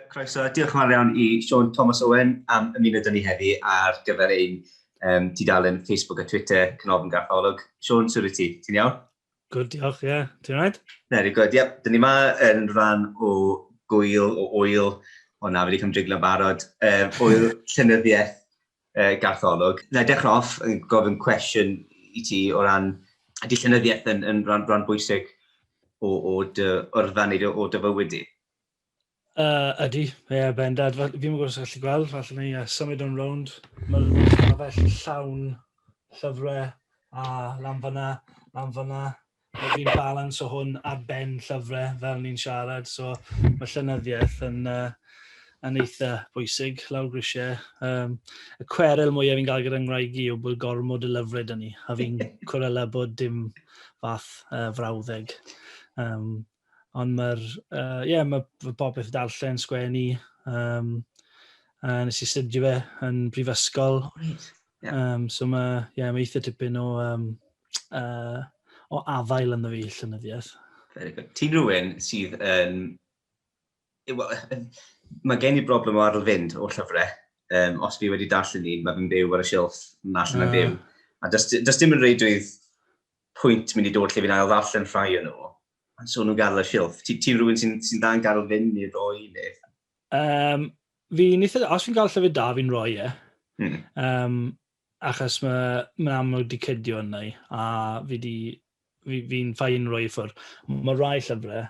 Croeso, diolch yn fawr iawn i Siôn Thomas Owen am ymuno 'da ni heddi ar gyfer ein tudalen Facebook a Twitter Canolfan Garth Olwg. Siôn, shwt wyt ti? Ti'n iawn? Good, diolch, ie. Yeah. Ti'n right? Very good, yep. Dyn ni yma yn rhan o gwyl, o ŵyl, o na, fi wedi cymdriglo'n barod, ŵyl llenyddiaeth Garth Olwg. Na i dechrau off yn gofyn cwestiwn i ti o ran, ydy llenyddiaeth yn rhan bwysig o dy yrfa neu o dy fywyd di? Ydy, ie, yeah, bendant. Fi'n gwybod os gallu gweld, falle ni symud o'n rownd. Mae'r stafell llawn llyfrau a lan fyna, lan fyna. Mae fi'n balance o hwn ar ben llyfrau fel ni'n siarad, so mae llenyddiaeth yn eitha bwysig lawr grisiau. Y cweryl mwyaf fi'n gael gyda ngwraig i yw bod gormod o lyfrau 'da ni, a fi'n cweryla bod dim fath frawddeg. Ond mae'r, yeah, mae popeth darllen, sgwennu, a nes i studio fe yn brifysgol. Oh, right. Yeah. So mae, yeah, mae eitha tipyn o afael ynddo fi llenyddiaeth. Very good. Ti'n rhywun sydd yn... Well, mae gen i broblem o adael fynd o llyfrau. Os fi wedi darllen un, mae fe'n byw ar y silff, na allan yn byw. A does dim yn reidrwydd pwynt mynd i dod lle fi'n ail ddarllen rhai o nhw. Ond so nhw'n gadael y silff. Ti'n ti rhywun sy'n sy dda'n gadael fynd neu roi neu? Fi'n eitha, os fi'n cael llyfr da, fi'n rhoi e. Achos mae amlwg wedi cydio yna i, a fi'n fine rhoi i ffwrdd. Mae rai llyfrau,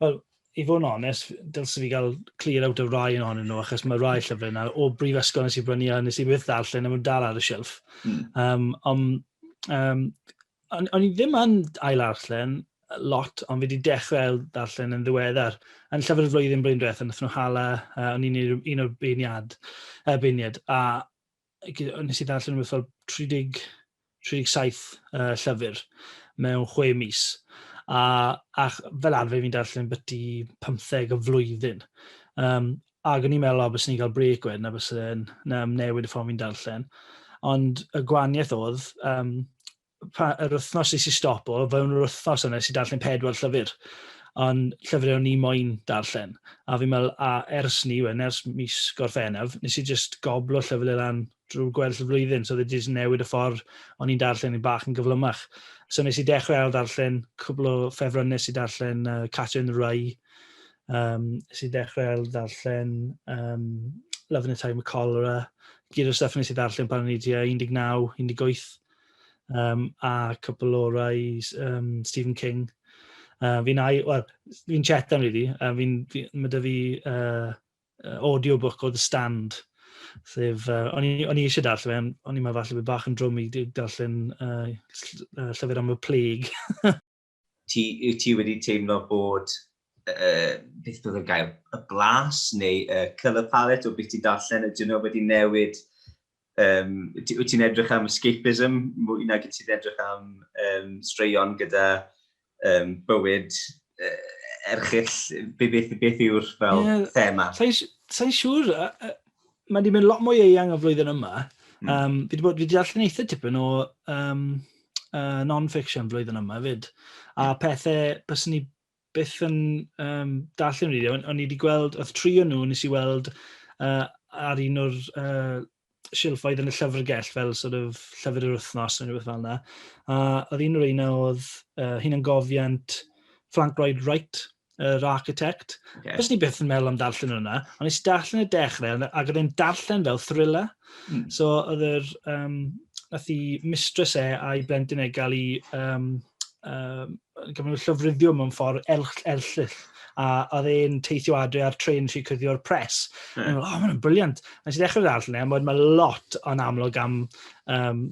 wel, i fod yn onest, dylse fi gael clear out o rai yn ohonyn nhw, achos mae rai llyfrau yna o brifysgol nes i brynu a nes i byth darllen, a maen dal ar y silff. Ond o'n i ddim yn ail-arllen lot, ond fi wedi dechrau ail-darllen yn ddiweddar. Yn llyfr y flwyddyn blwyddyn diwethaf, nath nhw hala, o'n i'n un o'r beirniad, a nes i ddarllen rhywbeth fel 30, 37 llyfr mewn 6 mis. A fel arfer fi'n darllen byti 15 y flwyddyn. Ac o'n i'n meddwl, o, bys ni'n cael break wedyn, a bys e'n newid y ffordd fi'n darllen. Ond y gwahaniaeth oedd, yr wythnos nes i stopo, fewn yr wythnos yna nes i darllen pedwar llyfr. Ond llyfrau o'n i moyn darllen. A fi'n meddwl, a ers ni, wen, ers mis Gorffennaf, nes i just goblo llyfrau lan drwy gweddill y flwyddyn, so oedd e jyst newid y ffordd o'n i'n darllen i bach yn gyflymach. So nes i dechrau ail darllen cwbl o ffefrynnau, nes i darllen Catcher in the Rye, nes i dechrau ail darllen Love in a Time of Cholera, gyd o'r stuff nes i ddarllen pan o'n i tua 19, 18, a cwpl o rai Stephen King. Fi'n ai, well, fi'n chetan really, mae 'da fi audiobook o The Stand, sef, o'n i eisiau darllen fe, ond o'n i'n meddwl falle bydd bach yn drwm i darllen llyfr am y plague. Wyt ti wedi teimlo bod, beth bydd y gair, y blas neu y colour palette o beth ti'n darllen, ydyn nhw wedi newid? Wyt ti'n edrych am escapism mwy nag wyt ti'n edrych am straeon gyda bywyd erchyll? Beth yw'r fel thema? Sa'n siŵr, mae wedi mynd lot mwy eang y flwyddyn yma. Fi wedi darllen eitha tipyn o non-fiction flwyddyn yma fyd. A pethau byswn ni byth yn darllen really. O'n i wedi gweld, oedd tri o nhw nes i weld ar un o'r silffoedd yn y llyfrgell fel sort of llyfr yr wythnos neu rhywbeth fel yna. A oedd un o'r un oedd hunangofiant Frank Lloyd Wright, yr architect. Bys ni byth yn meddwl am darllen hwnna, ond nes i darllen y dechrau, ac oedd e'n darllen fel thriller. So oedd yr, nath i mistress e a'i blentyn e gael ei gael nhw llofruddio mewn ffordd erchyll. A oedd e'n teithio adre ar tren sy'n cuddio'r press. Mm. Oh, mae'n brilliant. Nes i ddechrau darllen e, mae lot o'n amlwg am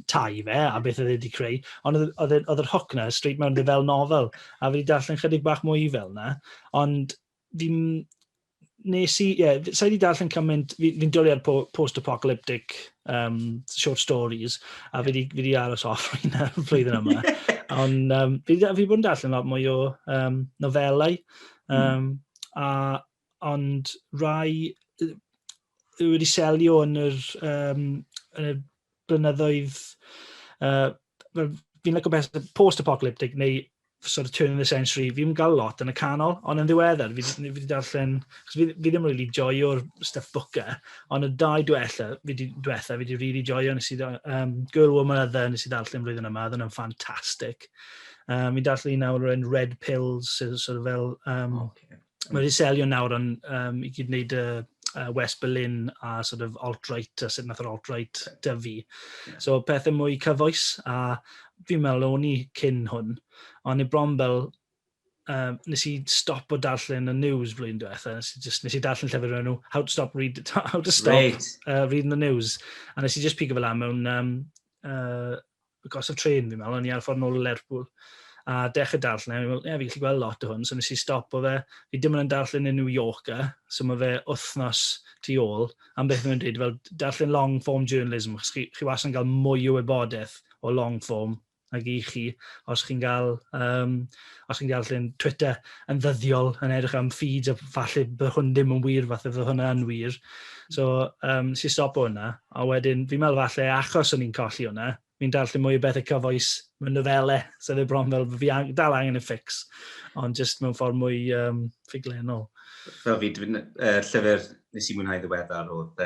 tai fe a beth oedd e wedi creu. Ond oedd yr hook na straight mewn fel nofel. A fi wedi darllen chydig bach mwy fel na. Ond fi'n nes i, ie, yeah, sa i wedi darllen cymaint, fi'n dwlu ar post-apocalyptic short stories, a fi wedi aros off rheina flwyddyn yma. Ond fi wedi bod yn darllen lot mwy o nofelau, a, ond rai wedi selio yn y blynyddoedd, fi'n licio beth post-apocalyptic neu Sort of turn of the century, fi'n gael lot yn y canol, ond yn ddiweddar, fi wedi darllen, chos fi ddim really joio'r stuff Booker, ond y dau diwetha, fi wedi really joio, nes i, Girl, Woman, Other, nes i darllen flwyddyn yma, oedd yn ffantastig. Fi'n darllen un nawr yn Red Pills, sydd sort of fel, mae wedi selio nawr yn i gyd wneud y West Berlin a sort of alt-right a sut nath yr alt-right dyfu. So pethau mwy cyfoes a fi'n meddwl o'n i cyn hwn, ond i bron fel nes i stop o darllen y news blwyddyn diwetha. Nes i darllen llyfr enw How to Stop Reading the News. A nes i just pigo fel am mewn gorsaf trên fi'n meddwl, o'n i ar ffordd nôl i Lerpwl. A dechrau darllen, a fi'n meddwl, ie, fi'n gallu gweld lot o hwn, so nes i stop o fe. Fi dim ond yn darllen y New Yorker, so mae fe wythnos tu ôl, am beth mae'n dweud, fel darllen long form journalism, achos chi wastad yn cael mwy o wybodaeth o long form ag i chi, os chi'n darllen Twitter yn ddyddiol, yn edrych am feeds, a falle bydd hwn ddim yn wir, falle bydd hwnna yn wir. So, nes i stop o hwnna, a wedyn, fi'n meddwl falle achos o'n i'n colli hwnna, fi'n darllen mwy o bethau cyfoes mewn nofelau, so fe bron fel fi dal angen y fix, ond just mewn ffordd mwy ffuglenol. Fel fi, llyfr nes i mwynhau ddiweddar oedd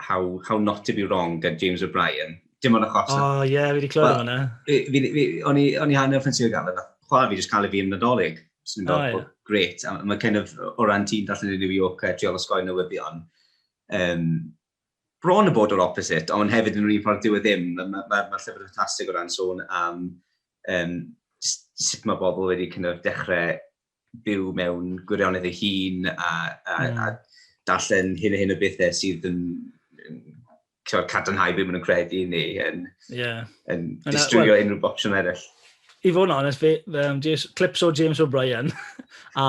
How Not to be Wrong gan James O'Brien. Dim ond achos O, oh, ie, yeah, fi wedi clywed am hwnna. O'n i hanner ffansio gael, e, chwarae fi just cael ei fi am Nadolig. So oh, yeah. Great. A mae kind of, o ran ti'n darllen y New Yorker, trial osgoi newyddion, bron y bod o'r opposite, ond hefyd yn yr un ffordd dyw e ddim. Mae ma llyfr ffantastig o ran sôn am sut mae bobl wedi kind of dechrau byw mewn gwirionedd ei hun a darllen hyn a hyn o bethau sydd yn cadarnhau beth maen nhw'n credu neu yn distrywio unrhyw opsiwn eraill. I fod yn onest, James, clips o James O'Brien a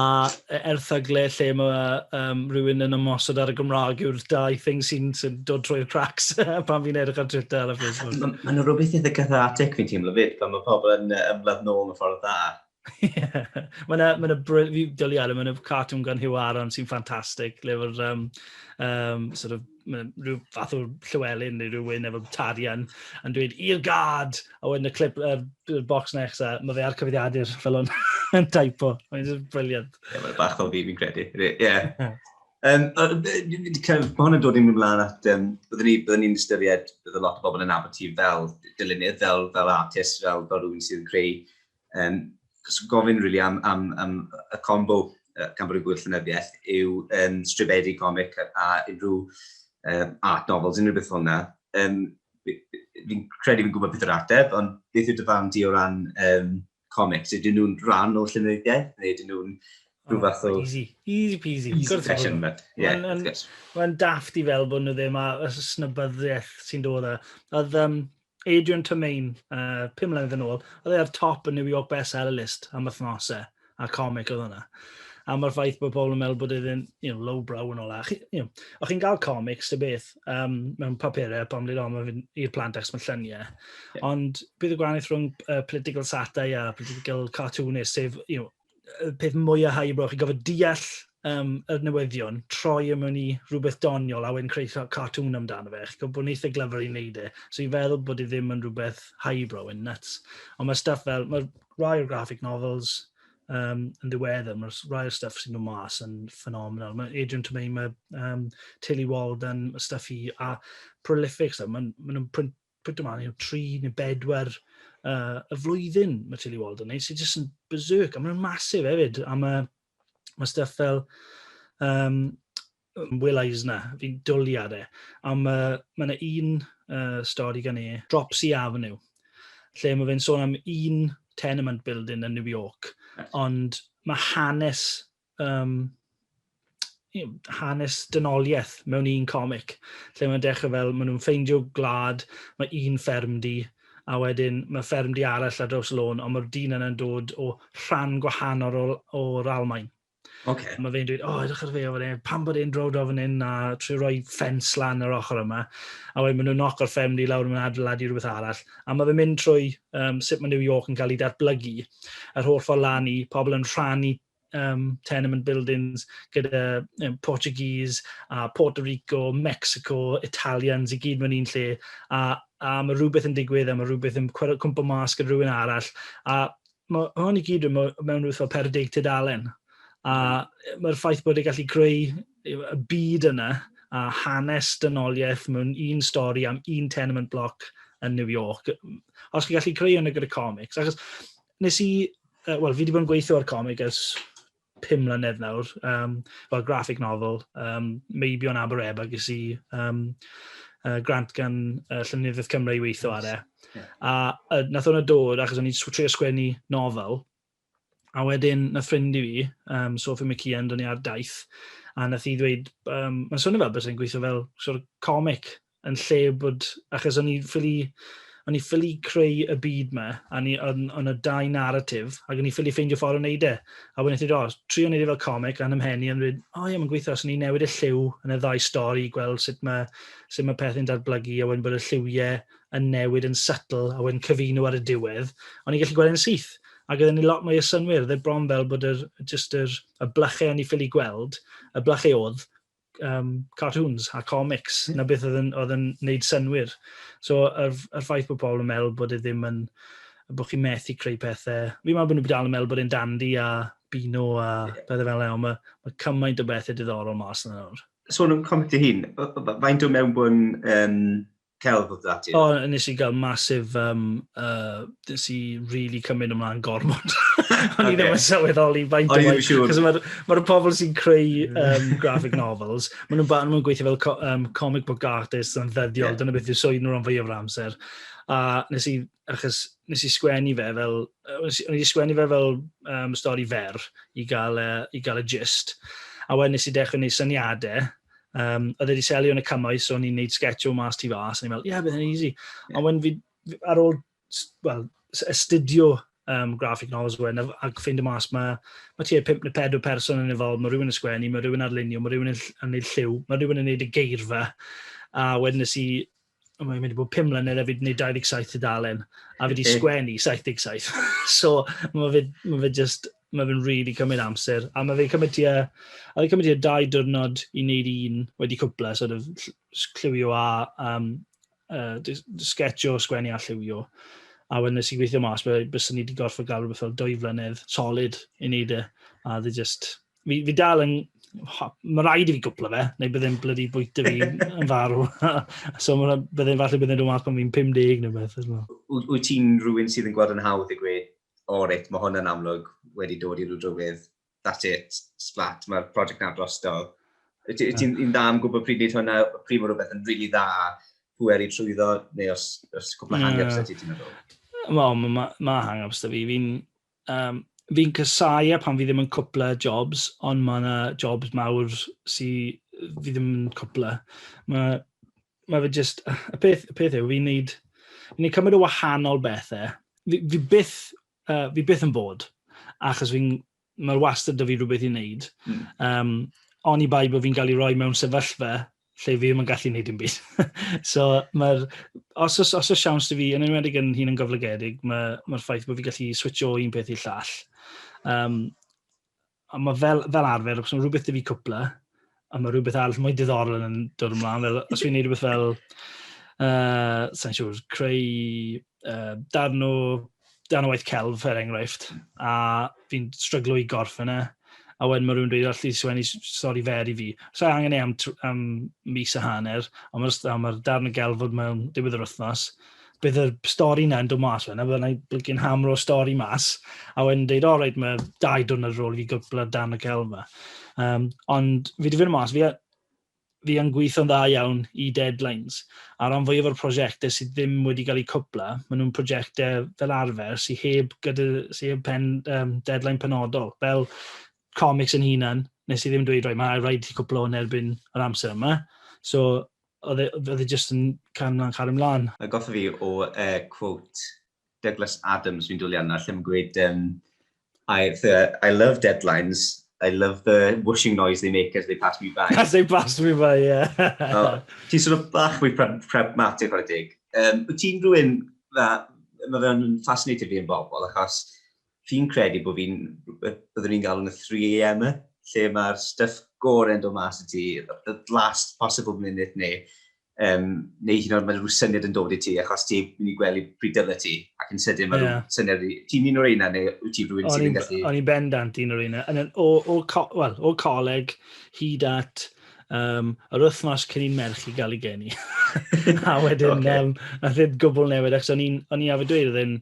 erthygle lle mae rhywun yn ymosod ar y Gymraeg yw'r dau thing sy'n dod trwy'r cracks pan fi'n edrych ar Twitter a Facebook. Mae ma rhywbeth eitha cathartic fi'n teimlo fyd, pan mae pobl yn ymladd nôl yn y ffordd dda. Mae yna, ma fi dwlu ar e, mae yna cartoon gan Huw Aaron sy'n ffantastig, le fo'r sort of, ma' rhyw fath o Llywelyn neu rhywun efo tarian yn dweud i'r gad, a wedyn y clip, y box nesa, mae fe ar cyfrifiadur fel o'n yn typo. Mae'n just brilliant. Ie, mae'n bach fel fi, fi'n credu. Ie. Mae hwn yn dod i'n mynd mlaen at, byddwn ni'n ystyried, bydd lot o bobl yn nabod ti fel dylunydd, fel artist, fel rhywun sydd yn creu. Gofyn really am y combo gan bod yn gwyl llenyddiaeth yw stribedi comic a unrhyw art novels, unrhyw beth fel yna. Fi'n credu fi'n gwybod beth yw'r ateb, ond beth yw dy farn di o ran comics? Ydyn nhw'n rhan o llenyddiaeth, neu ydyn nhw'n rhyw fath o Easy, easy peasy. Easy session, but yeah. Mae'n daft i fel bod nhw ddim a y snybyddiaeth sy'n dod â. Oedd Adrian Tomine, 5 mlynedd yn ôl, oedd e ar top y New York bestseller list am wythnosau, a comic oedd hwnna. A mae'r ffaith bod pobl yn meddwl bod e'n lowbrow yn ola. O'ch chi'n gael comics, dy beth, mewn papurau, pan dweud, o, mae i'r plant achos mae lluniau. Ond bydd y gwahaniaeth rhwng political satire a political cartoonist, sef, y peth mwyaf highbrow, chi'n gofod deall y newyddion, troi e mewn i rhywbeth doniol a wedyn creu cartoon amdano fe. Chi'n gwybod bod yn eitha glyfar i wneud e. So i feddwl bod e ddim yn rhywbeth highbrow yn nuts. Ond mae stuff fel, mae rai o'r graphic novels yn ddiweddar, mae rai o'r stuff sy'n dod mas yn phenomenal. Mae Adrian Tomine, mae Tilly Walden, mae stuff i, a prolific stuff. Mae ma nhw'n print ymlaen, tri neu bedwar y flwyddyn mae Tilly Walden neud, sy'n just yn berserk, a maen nhw'n massive hefyd, a mae stuff fel Will Eisner, fi'n dwlu ar e, a mae yna un stori gan e, Dropsy Avenue, lle mae fe'n sôn am un tenement building yn New York, ond mae hanes dynoliaeth mewn un comic, lle mae'n dechrau fel, maen nhw'n ffeindio gwlad, mae un ffermdy, a wedyn mae ffermdy arall ar draws y lôn, ond mae'r dyn yna'n dod o rhan gwahanol o'r Almain. Mae fe'n dweud, "O, oh, edrych ar fe o fan hyn, pam bod e'n dod o fan hyn," a trwy roi ffens lan yr ochr yma. A wedyn maen nhw'n knock o'r ffermdy lawr, maen adeiladu rhywbeth arall. A mae fe'n mynd trwy sut mae New York yn cael ei datblygu, yr holl ffordd lan i pobl yn rhannu tenement buildings gyda Portuguese a Puerto Rico, Mexico, Italians i gyd mewn un lle. A mae rhywbeth yn digwydd a mae rhywbeth yn cwmpo mas gyda rhywun arall. A Ma hwn i gyd mewn rhywbeth fel 40 tudalen. A mae'r ffaith bod e'n gallu creu y byd yna a hanes dynoliaeth mewn un stori am un tenement block yn New York. Os chi'n gallu creu hwnna gyda comics. Achos nes i, wel, fi wedi bod yn gweithio ar comic ers 5 mlynedd nawr, fel graphic novel, Meibion Abereb, a ges i grant gan Llenyddiaeth Cymru i weithio ar e. A nath hwnna dod achos o'n i'n trio sgwennu nofel, a wedyn nath ffrind i fi, Sophie McKeon, do'n i ar daith, a nath hi ddweud, mae'n swnio fel bys gweithio fel sort of comic yn lle bod, achos o'n i ffili creu y byd ma, a ni, o'n y dau narrative, ac o'n i ffili ffeindio ffordd o wneud e. A wedyn i o, trio wneud e fel comic, a'n ymhenni, yn dweud, "O ie, mae'n gweithio, os ni'n newid y lliw yn y ddau stori, gweld sut mae pethau'n datblygu, a wedyn bod y lliwiau yn newid yn subtle, a wedyn cyfuno ar y diwedd," o'n i'n gallu gweld yn syth. Ac oedden ni lot mwy o synwyr, oedd e bron fel bod just y blychau o'n i ffili gweld, y blychau oedd cartoons a comics, na beth oedd yn neud synwyr. So, yr ffaith bod pobl yn meddwl bod e ddim yn, bod chi'n methu creu pethau. Fi'n meddwl bod nhw'n dal yn meddwl bod e'n Dandy a Beano a pethau fel yna, ond mae cymaint o bethau diddorol mas yna nawr. Sôn am comic dy hun, faint o mewnbwn celf oedd ati? O, nes i gael massive, nes i really cymryd ymlaen gormod. O'n i ddim yn sylweddoli faint o waith. Cos mae'r ma pobl sy'n creu graphic novels, maen nhw'n ma nhw gweithio fel comic book artists yn ddyddiol, dyna beth yw swydd nhw rhan fwyaf o'r amser. A nes i, achos nes i sgwennu fe fel, o'n i wedi sgwennu fe fel stori fer i gael y gist. A wedyn nes i dechrau gwneud syniadau. Oedd wedi selio yn y cymoedd, so o'n i'n neud sketch o mas tu fas, a o'n i'n meddwl, "Yeah, bydd yn easy." Yeah. Ond when fi, ar ôl, well, astudio graphic novels wedyn, a ffeindio mas, mae tua 5 neu 4 person yn involved, mae rhywun yn sgwennu, mae rhywun arlunio, mae rhywun yn neud lliw, mae rhywun yn neud y geirfa, a wedyn nes i, mae'n mynd i bod 5 mlynedd a fi wedi gwneud 27 tudalen, a fi wedi sgwennu 77. So mae fe just, mae fe'n really cymryd amser. A fe'n cymryd tua 2 diwrnod i wneud un wedi cwpla, sort of lliwio a sketcho, sgwennu a lliwio. A wedyn nes i gweithio mas, bys ni wedi gorfod gael rhywbeth fel 2 flynedd solid i wneud e. A they just... Fi dal yn... Mae rhaid i fi gwpla fe, neu byddai'n bloody bwyta fi yn farw. So byddai'n falle byddai'n dod mas pan fi'n 50 neu beth. Wyt ti'n rhywun sydd yn gweld yn hawdd i gweud, "O reit, mae hwn yn amlwg wedi dod i ryw drywydd, that's it, splat, mae'r prosiect na drosto"? Wyt ti'n dda am gwybod pryd wneud hwnna, pryd mae rhywbeth yn really dda, pweru trwyddo, neu os cwpl o hang-ups yeah. ti'n meddwl? Wel, mae ma hang-ups da fi. Fi'n fi casau e pan fi ddim yn cwpla jobs, ond mae yna jobs mawr sy fi ddim yn cwpla. Mae fe just... Y peth yw, fi'n neud cymryd o wahanol bethau. Fi byth yn bod, achos mae'r wastad 'da fi rhywbeth i wneud. Oni bai bod fi'n cael ei roi mewn sefyllfa lle fi ddim yn gallu gwneud dim byd. So, mae'r, os oes siawns 'da fi, yn enwedig yn hun yn gyflogedig, mae'r ma ffaith bod fi'n gallu switcho o un peth i'r llall. A mae fel arfer, os mae rhywbeth 'da fi cwpla, a mae rhywbeth arall mwy diddorol yn dod ymlaen, fel, os fi'n gwneud rhywbeth fel, sa'n siŵr, creu darn o waith celf, er enghraifft, a fi'n stryglo i gorffen e, a wedyn mae rhywun dweud, "Allu sgwennu stori fer i fi?" So angen e am mis a hanner, ond mae'r ma darn o gelf fod mewn diwedd yr wythnos, bydd y stori na yn dod mas fe, a byddai'n blinking hamro stori mas, a wedyn dweud, "O reit, mae 2 diwrnod ar ôl i fi gwpla darn o gelf yma." Ond fi wedi fynd mas, fi yn gweithio'n dda iawn i deadlines. A ran fwyaf o'r prosiectau sydd ddim wedi cael eu cwpla, maen nhw'n prosiectau fel arfer sydd heb, gyda, sydd heb deadline penodol. Fel comics yn hunan, nes i ddim dweud, "Rhaid, mae rhaid i cwpla hwn erbyn yr amser yma." So, oedd e just yn cael ymlaen, cael ymlaen. Mae goffa fi o quote Douglas Adams fi'n dwlu arno, lle mae'n gweud, "I love deadlines, I love the whooshing noise they make as they pass me by." As they pass me by, yeah. Well, ti'n sort of bach mwy pragmatic o'r dig. Wyt ti'n rhywun, mae fe'n fascinated fi yn bobl, achos fi'n credu bod fi'n, byddwn ni'n gael yn y 3 a.m. lle mae'r stuff gorau'n dod mas i ti, the last possible minute neu Neu hyd yn oed mae rhyw syniad yn dod i ti, achos ti'n mynd i gwely pryd dyle ti, ac yn sydyn mae rhyw syniad i... Ti'n un o'r reina, neu wyt ti rhywun sydd yn gallu? O'n i'n bendant un o'r reina. Well, o coleg hyd at yr wythnos cyn i'n merch i gael ei geni. A wedyn, nath e gwbl newid, achos o'n i arfer dweud oedd e'n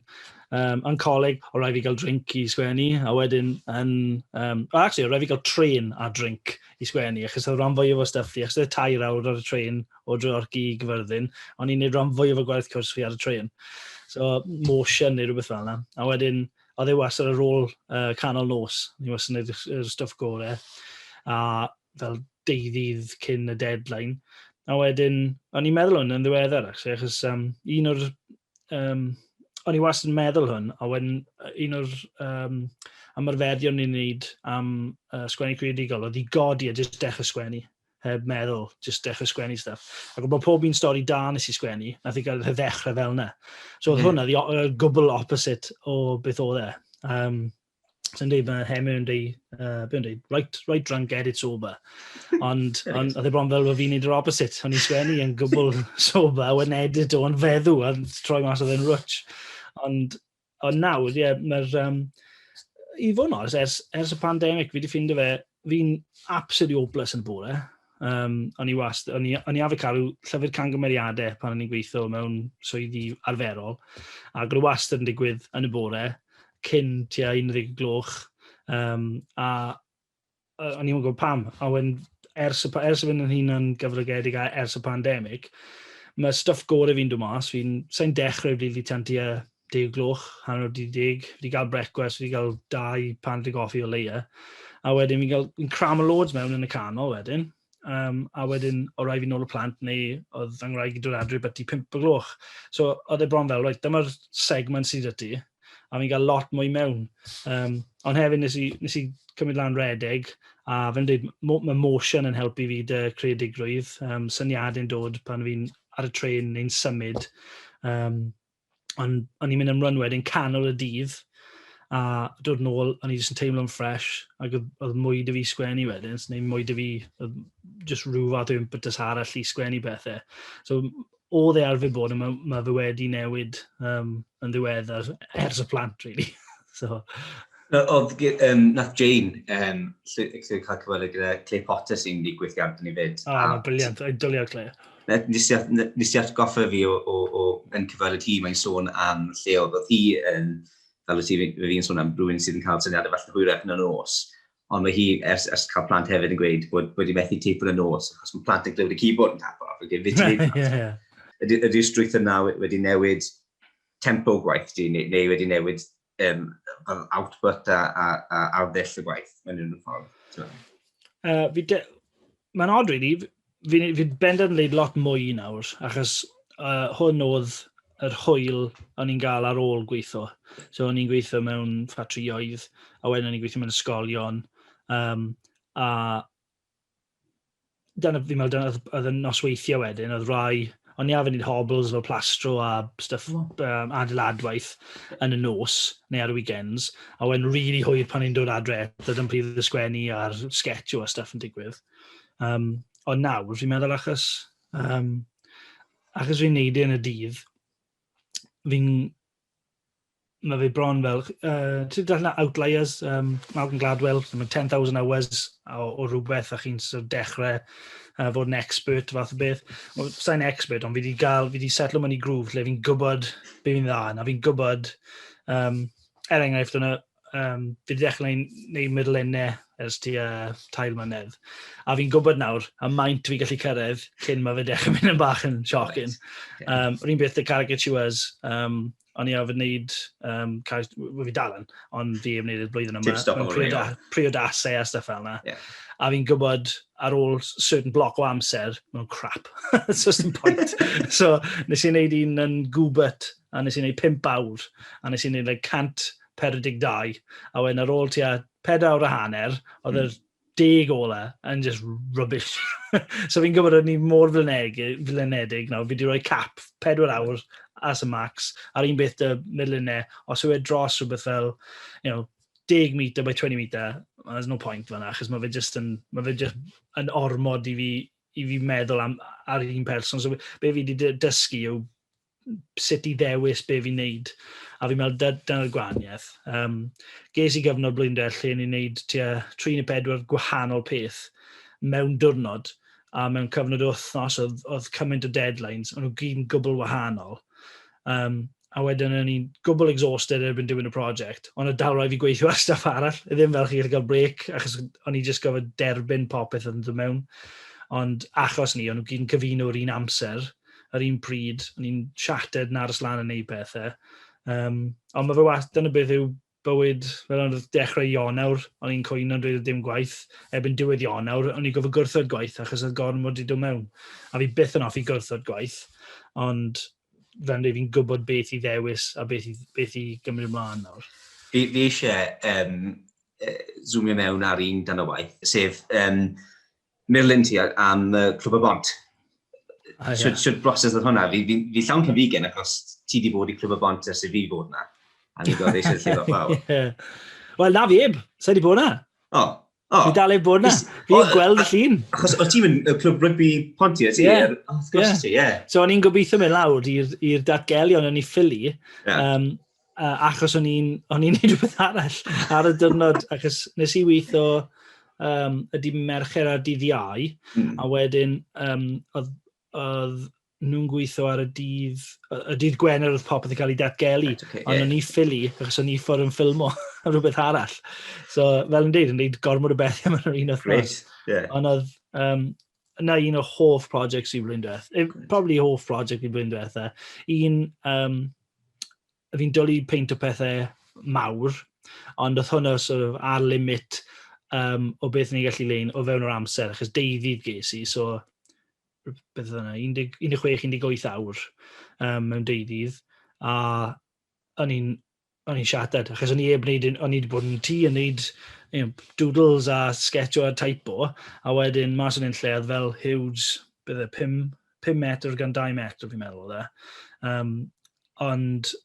yn coleg, o rhaid fi gael drink i sgwennu, a wedyn yn... well, actually, o rhaid fi gael tren a drink i sgwennu, achos oedd rhan fwyaf o stuff fi, achos oedd 3 awr ar y tren o Dreorci i Gyfyrddin, o'n i'n neud rhan fwyaf o gwaith cwrs fi ar y tren. So, motion neu rhywbeth fel yna. A wedyn, oedd e wastad ar ôl canol nos. Ni wastad yn neud y stwff gore. A fel deuddydd cyn y deadline. A wedyn, o'n i'n meddwl hwn yn ddiweddar, actually, achos un o'r... o'n i wastad yn meddwl hwn, a wedyn un o'r ymarferion ni'n neud am sgwennu creadigol oedd i godi a jyst dechrau sgwennu, heb meddwl, jyst dechrau sgwennu stuff. Ac oedd pob un stori da nes i sgwennu, nath i gael ei ddechrau fel yna. So oedd hwnna the gwbl opposite o beth oedd e. So yn dweud, mae Hemir yn dweud, beth yn dweud, "Write drunk, edit sober." Ond oedd e bron fel bod fi'n neud yr opposite. O'n i'n sgwennu yn gwbl sober, a wedyn edit o'n feddw, a troi mas oedd e'n rwtsh. Ond nawr, ie, mae'r... I fod yn onest, ers y pandemig, fi wedi ffindo fe, fi'n absolutely hopeless yn y bore. O'n i arfer cael llyfr cangymeriadau pan o'n i'n gweithio mewn swyddi arferol, ac oedd wastad yn digwydd yn y bore, cyn tua 11 gloch, a o'n i'n gwybod pam, a wedyn ers y fynd yn hunan gyflogedig a ers y pandemig, mae stwff gorau fi'n dod mas, sa'n dechrau rili tan tua 10 gloch, 10:30, fi wedi cael brecwast, fi wedi cael dau paned o goffi o leia, a wedyn fi'n cram loads mewn yn y canol wedyn, a wedyn o rai fi nôl y plant neu oedd fy ngwraig i dod adre byti 5 o gloch. So oedd e bron fel, reit, dyma'r segment sydd 'da ti, a fi'n cael lot mwy mewn. Ond hefyd nes i cymryd lan redeg, a fe'n dweud, mae motion yn helpu fi 'da creadigrwydd, syniadau'n dod pan fi'n ar y tren neu'n symud. Ond o'n i'n mynd am run wedyn canol y dydd, a dod nôl, o'n i jyst yn teimlo'n fresh, ac oedd mwy 'da fi sgwennu wedyn, so neu mwy 'da fi, oedd just rhyw fath o impetus arall i sgwennu pethau. So, oedd e arfer bod, ond mae fe wedi newid yn ddiweddar ers y plant, really. So, Oedd, nath Jane, lle cael cyfweliad gyda Claire Potter sy'n wedi gweithio amdani ni fyd. Ah, mae'n brilliant. Dwi'n dwlu ar Claire. Nes i atgoffa fi o yn cyfweliad hi, mae'n sôn am lle oedd hi yn, fel wyt ti fi'n sôn am rhywun sydd yn cael syniadau falle hwyrach yn y nos, ond mae hi ers cael plant hefyd yn gweud bod wedi methu teipo yn y nos, achos mae plant yn glywed y keyboard yn tapo. Ie. Ydy'r strwythur na wedi newid tempo gwaith di, neu wedi newid output a arddull y gwaith mewn unrhyw ffordd? Mae'n odd, really. Fi bendant yn gwneud lot mwy nawr, achos hwn oedd yr hwyl o'n i'n gael ar ôl gweithio. So o'n i'n gweithio mewn ffatrïoedd, a wedyn o'n i'n gweithio mewn ysgolion, a dyna, fi'n meddwl, dyna oedd y nosweithiau wedyn, oedd rai, o'n i arfer wneud hobbles fel plastro a stuff adeiladwaith yn y nos neu ar y weekends, a wedyn really hwyr pan i'n dod adre, dyna pryd y sgwennu a'r sketcho a stuff yn digwydd. Ond nawr, fi'n meddwl achos fi'n neud e yn y dydd, mae fe bron fel, ti'n darllen Outliers, Malcolm Gladwell, mae 10,000 hours o rhywbeth a chi'n sort of dechrau fod yn expert fath o beth. Well, sa'n expert, ond fi wedi setlo mewn i groove lle fi'n gwybod be fi'n dda yn, a fi'n gwybod, er enghraifft, yna, fi wedi dechrau neud murlunau ers tua 3 mlynedd. A fi'n gwybod nawr, y maint fi gallu cyrraedd cyn mae fe dechrau mynd yn bach yn shocking. Yr un beth 'da caricatures, o'n i arfer wneud, fi dal yn, ond fi heb wneud y blwyddyn yma, Tip mewn priodasau a stuff fel yna. A fi'n gwybod ar ôl certain block o amser, mae'n crap. So, dim point. So, nes i wneud un yn Gwbert, a nes i wneud 5 awr, a nes i wneud like 142, a wedyn ar ôl tua 4 awr a hanner, oedd yr 10 ola yn just rubbish. So fi'n gwybod o'n i mor flinedig nawr, fi wedi rhoi cap 4 awr as a max, a'r un beth 'da murlunau, os yw e dros rhywbeth fel, 10 metre by 20 metre, there's no point fan'na, achos mae fe just yn ormod i fi. i fi meddwl am ar un person. So be fi wedi dysgu yw sut i ddewis be fi'n neud. A fi'n meddwl dyna'r gwahaniaeth. Ges i gyfnod blwyddyn diwethaf lle ni'n neud tua 3 neu 4 gwahanol peth mewn diwrnod a mewn cyfnod o wythnos oedd cymaint o deadlines, ond nhw gyd yn gwbl wahanol. A wedyn o'n i'n gwbl exhausted erbyn diwedd y prosiect, ond oedd dal rhaid fi gweithio ar stuff arall. Ddim fel chi gallu cael break, achos o'n i just gofod derbyn popeth yn dod mewn. Ond achos ni, o'n nhw gyd yn cyfuno yr un amser, yr un pryd, o'n i'n shattered yn aros lan yn neud pethau. Ond mae fe dyna beth yw bywyd, fel o'n dechrau Ionawr, o'n i'n cwyno yn dweud dim gwaith, erbyn diwedd Ionawr, o'n i'n gofod gwrthod gwaith achos oedd gormod i dod mewn. A fi byth yn hoffi gwrthod gwaith, ond fel yn dweud, fi'n gwybod beth i ddewis a beth i gymryd ymlaen nawr. Fi eisiau zoomio mewn ar un dan o waith, sef murlun ti am Clwb y Bont. Ah, yeah. Shwt broses oedd hwnna? Fi llawn cenfigen achos ti di bod i Clwb y Bont ers i fi fod na. A ni'n gweld eisiau lle fawr. Yeah. Wel, na fi heb. Sa di bod na. O. Oh. Fi dal heb bod na. Fi heb gweld y llun. Achos o ti'n mynd y clwb rygbi Ponty, ti? Yeah. Wrth gwrs ti, ie. So o'n i'n gobeithio mynd lawr i'r datgelion o'n i ffili. Yeah. Achos o'n i'n neud rhywbeth arall ar y diwrnod, achos nes i weithio y dydd Mercher a'r dydd Iau, a wedyn oedd nhw'n gweithio ar y dydd Gwener oedd popeth yn cael ei datgelu, right, okay, ond o'n i ffili, achos o'n i ffordd yn ffilmo ar rhywbeth arall. So, fel yn dweud, yn dweud gormod o bethau mewn yr un wythnos. Yeah. Ond oedd, yna un o hoff projects i blwyddyn diwethaf. Probably hoff project i blwyddyn diwethaf. Un, fi'n dwlu peint o pethau mawr, ond oedd hwnna sort of ar limit o beth ni'n gallu lein o fewn o'r amser, achos deuddydd ges i, so beth oedd hwnna, 16-18 awr mewn deuddydd, a o'n i'n shattered, achos o'n i heb wneud, o'n i wedi bod yn tŷ yn wneud doodles a sketcho a typo, a wedyn mas o'n un lle oedd fel huge, bydde 5 metr gan 2 metr fi'n meddwl oedd e. Ond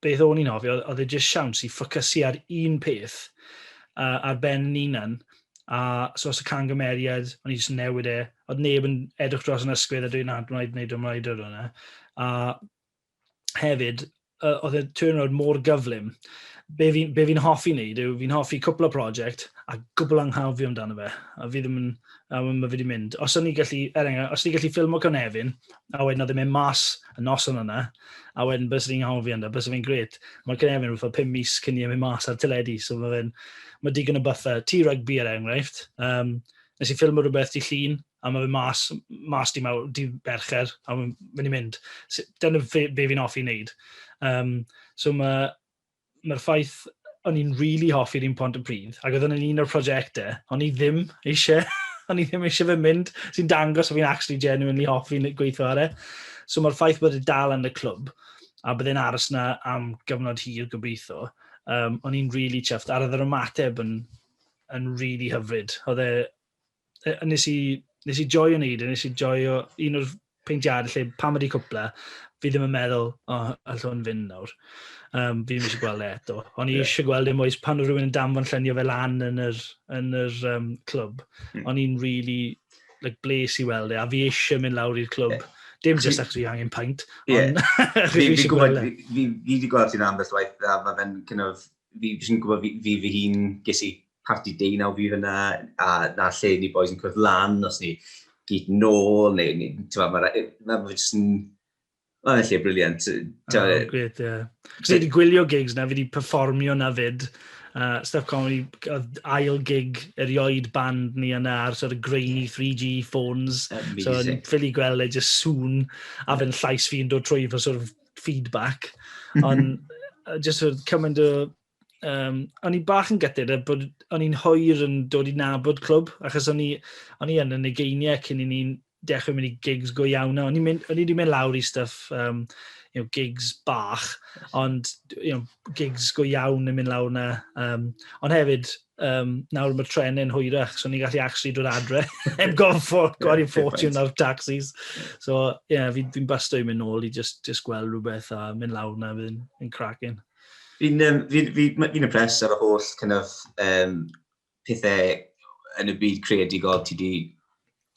beth o'n i'n hoffi, oedd e just siawns i ffocysu ar un peth ar ben yn hunan, a so os y cangymeriad, o'n i jyst newid e, oedd neb yn edrych dros yn ysgwydd a dweud na, dwi'n rhaid wneud, dwi'n rhaid hwnna. A hefyd, oedd y turnaround mor gyflym. Be fi'n hoffi wneud yw, fi'n hoffi cwpl o prosiect a gwbl anghofio amdano fe. A fi ddim yn, a mae fi wedi mynd. Os o'n i gallu, er enghraifft, os o'n i gallu ffilmo Cynefin, a wedyn oedd e'n mynd mas y noson yna, a wedyn bys ni'n anghofio amdano, bys fi'n gret. Mae Cynefin rhywbeth fel 5 mis cyn i mynd mas ar teledu, so mae digon o buffer. Tŷ rygbi er enghraifft. Nes i ffilmo rhywbeth di llun, a mae fe mas di Mercher, a mae'n mynd i mynd. Dyna be fi'n hoffi wneud. So mae'r ffaith o'n i'n really hoffi'r un Pontypridd, ac oedd yn un o'r prosiectau, o'n i ddim eisiau, o'n i ddim eisiau fe mynd, sy'n dangos o fi'n actually genuinely hoffi gweithio ar e. So mae'r ffaith bod e dal yn y clwb, a byddai'n aros na am gyfnod hir gobeithio, o'n i'n really chuffed, a oedd yr ymateb yn really hyfryd. Oedd e, nes i joio wneud, nes i joio un o'r peintiadau lle pam ydi cwpla, fi ddim yn meddwl, o, allwn fynd nawr. Fi ddim eisiau gweld e eto. O'n i eisiau gweld e moes pan oedd rhywun yn danfon llunio fe lan yn yr clwb. O'n i'n really like, bles i weld e, a fi eisiau mynd lawr i'r clwb. Yeah. Dim just achos fi angen paint, ond achos fi eisiau gweld e. Fi wedi gweld ti'n ambell waith, a mae fe'n kind of, fi jyst yn gwybod fi fy hun ges i parti deunaw fi fyna, a na lle ni boys yn cwrdd lan, os ni gyd nôl, neu, ti'n mae jyst yn, mae'n lle brilliant. Oh, great, ie. Cos fi wedi gwylio gigs na, fi wedi performio na fyd. Stuff comedy, oedd ail gig erioed band ni yna ar sort of grainy 3G phones. Amazing. So o'n ffili gweld e just sŵn, a fe'n llais fi'n dod trwy for sort of feedback. Ond just sort of cymaint o... o'n i bach yn gutted bod o'n i'n hwyr yn dod i nabod clwb, achos o'n i yn y ugeiniau cyn i ni'n dechrau mynd i gigs go iawn. O'n i wedi mynd lawr i stuff, gigs bach, ond gigs go iawn yn mynd lawr na. Ond hefyd, nawr mae'r trenau'n hwyrach, so ni'n gallu actually dod adre, heb gorfod gwario fortune ar taxis. So, yeah, fi'n busto i mynd nôl i just gweld rhywbeth a mynd lawr na, fydd yn cracking. Fi'n impressed ar y holl kind of, pethau yn y byd creadigol ti di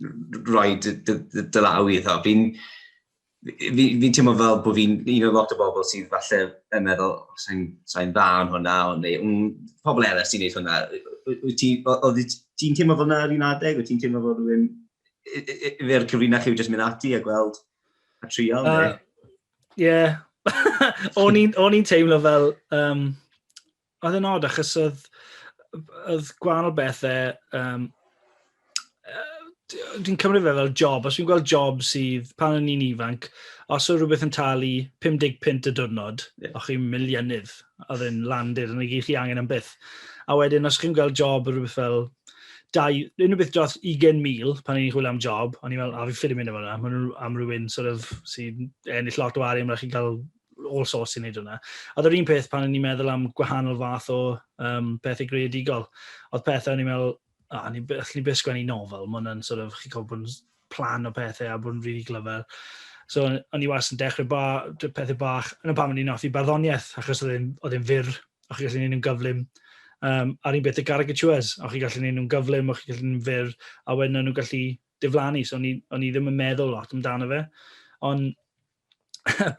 rhoi dy law iddo. Fi teimlo fel bod fi'n un o lot o bobl sydd falle yn meddwl, "Oh, sa dda yn hwnna," neu pobl eraill sy'n neud hwnna. Oedd ti'n teimlo fel yna ar un adeg? Wyt ti'n teimlo fel rhywun, fe'r cyfrinach yw jyst mynd ati a gweld a trial? Ie. Yeah. O'n i'n teimlo fel, oedd yn odd achos oedd gwahanol bethau, dwi'n cymryd fe fel job. Os dwi'n gweld job sydd, pan o'n i'n ifanc, os oedd rhywbeth yn talu 50 punt y diwrnod, o'ch chi'n miliynydd, oedd yn landed, yn i chi angen am byth. A wedyn, os chi'n gweld job rhywbeth fel dau, unrhyw beth dros 20,000 pan o'n i'n chwilio am job, o'n i'n meddwl, "A fi ffili mynd efo hwnna, maen nhw am rhywun sort of, sy'n ennill lot o arian, mae'n chi'n cael all sorts i wneud hwnna." Oedd yr un peth pan o'n i'n meddwl am gwahanol fath o pethau greadigol. Oedd pethau o'n i'n meddwl, "A, ni, allwn ni byth sgwennu nofel, mae hwnna'n sort of, chi'n cael bod yn plan o pethau a bod yn really glyfar." So o'n i wastad yn dechrau pethau bach, yna pam o'n i'n hoffi barddoniaeth, achos oedd e'n fyr, o'ch chi'n gallu neud nhw'n gyflym. A'r un beth y caricatures, o'ch chi'n gallu neud nhw'n gyflym, o'ch chi'n gallu neud nhw'n fyr, a wedyn o'n nhw'n gallu diflannu, so o'n i ddim yn meddwl lot amdano fe. Ond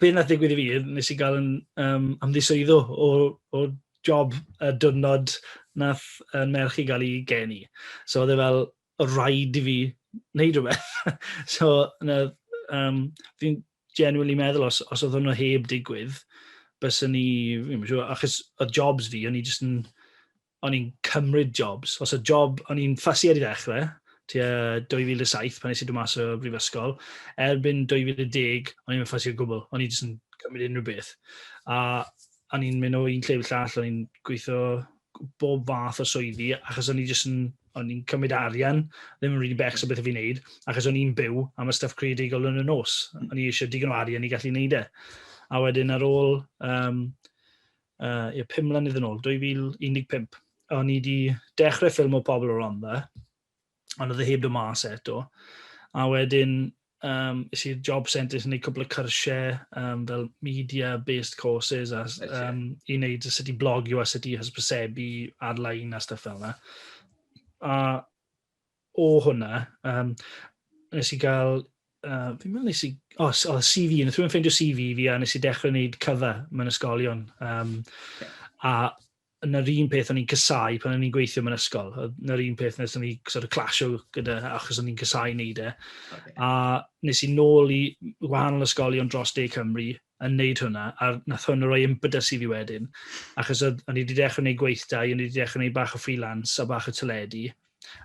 beth nath ddigwydd i fi, nes i gael yn ymddiswyddo o job y diwrnod nath yn merch i gael ei geni. So oedd e fel rhaid i fi wneud rhywbeth. So na, fi'n genuinely meddwl os oedd hwnnw heb digwydd, byswn ni, fi'n siŵr, achos oedd jobs fi, o'n i jyst yn, o'n i'n cymryd jobs. Os y job, o'n i'n ffussy ar i ddechrau, tua 2007 pan nes i dod mas o brifysgol, erbyn 2010, o'n i'n ffussy o gwbl, o'n i jyst yn cymryd unrhyw beth. A o'n i'n mynd o un lle i'r llall, o'n i'n gweithio bob fath o swyddi, achos o'n i jyst yn, o'n i'n cymryd arian, ddim yn really becso beth o fi'n neud, achos o'n i'n byw am y stuff creadigol yn y nos. O'n i eisiau digon o arian i gallu neud e. A wedyn ar ôl ie, 5 mlynedd yn ôl, 2015, o'n i wedi dechrau ffilm o pobl o'r Rhondda, ond oedd e heb dod mas eto. A wedyn, es i'r job centre i wneud cwpl o cyrsiau fel media-based courses a, i wneud sut i blogio a sut i hysbysebu ar-lein a stuff fel yna. A o hwnna, nes i gael, fi'n meddwl nes i, o, oh, CV, nath rhywun ffeindio CV fi a nes i dechrau wneud cover mewn ysgolion. A yna'r un peth o'n i'n casáu pan o'n i'n gweithio mewn ysgol. Yna'r un peth nes o'n i sort of clasho gyda, achos o'n i'n casáu wneud e. A nes i nôl i wahanol ysgolion dros De Cymru yn neud hwnna, a nath hwnna roi impetus i fi wedyn. Achos o'n i wedi dechrau gwneud gweithdai, o'n i wedi dechrau gwneud bach o freelance a bach o teledu,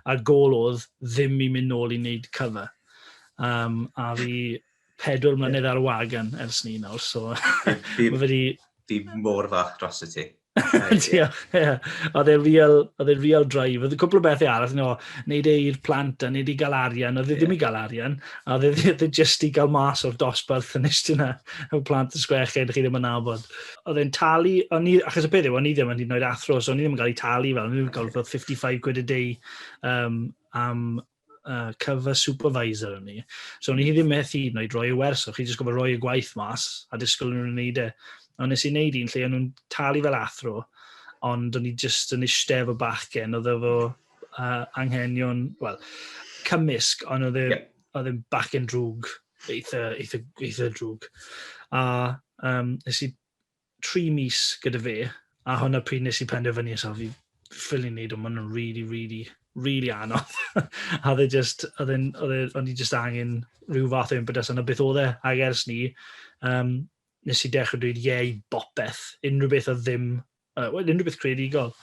a'r gol oedd ddim i mynd nôl i wneud cover. A fi 4 mlynedd ar y wagon ers ni nawr, so mae wedi. Fi mor fach dros y ti. Diolch, ie. Oedd e'n real drive. Oedd y cwpl o bethau arall, no, neud e i'r plant a neud i gael arian. Oedd e ddim i gael arian. A oedd e just i gael mas o'r dosbarth yn eistedd yna. Y plant y chweched chi ddim yn nabod. Oedd e'n talu, o'n i, achos y peth yw, o'n i ddim yn hyd yn oed athro, so o'n i ddim yn cael ei talu fel, o'n i ddim yn cael fel 55 quid a day am cover supervisor o'n i. So o'n i ddim methu hyd yn oed roi y wers, o'ch chi jyst gofod roi y gwaith mas a disgwyl nhw'n wneud e. Ond nes i wneud un lle o'n nhw'n talu fel athro, ond o'n i jyst yn eistedd efo bachgen, oedd efo anghenion, wel, cymysg, ond oedd e, oedd e'n bachgen drwg, eitha, eitha, eitha drwg. A nes i 3 mis gyda fe, a hwnna pryd nes i penderfynu, so fi ffili wneud, ond ma'n really, really, really anodd. A oedd e just, oedd e'n, oedd e, o'n i just angen rhyw fath o impetus, yna beth oedd e, ac ers ni, nes i dechrau dweud ie i bopeth, unrhyw beth oedd ddim, well, unrhyw beth creadigol.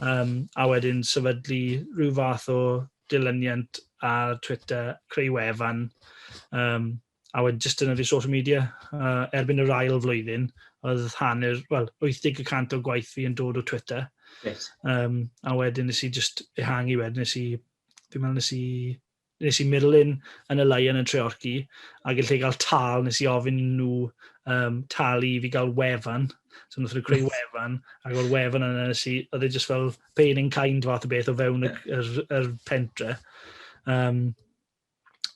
A wedyn sefydlu rhyw fath o dilyniant ar Twitter, creu wefan, a wedyn just defnyddio social media. Erbyn yr ail flwyddyn, oedd hanner, wel, 80% o gwaith fi yn dod o Twitter. A wedyn nes i just ehangu wedyn, nes i, fi'n meddwl nes i murlun yn y Lion yn Treorci, ac yn lle gael tal, nes i ofyn i nhw talu i fi gael wefan. So nath nhw creu wefan, ac o'r wefan yna nes i, oedd e just fel paying in kind fath o beth o fewn yr pentre.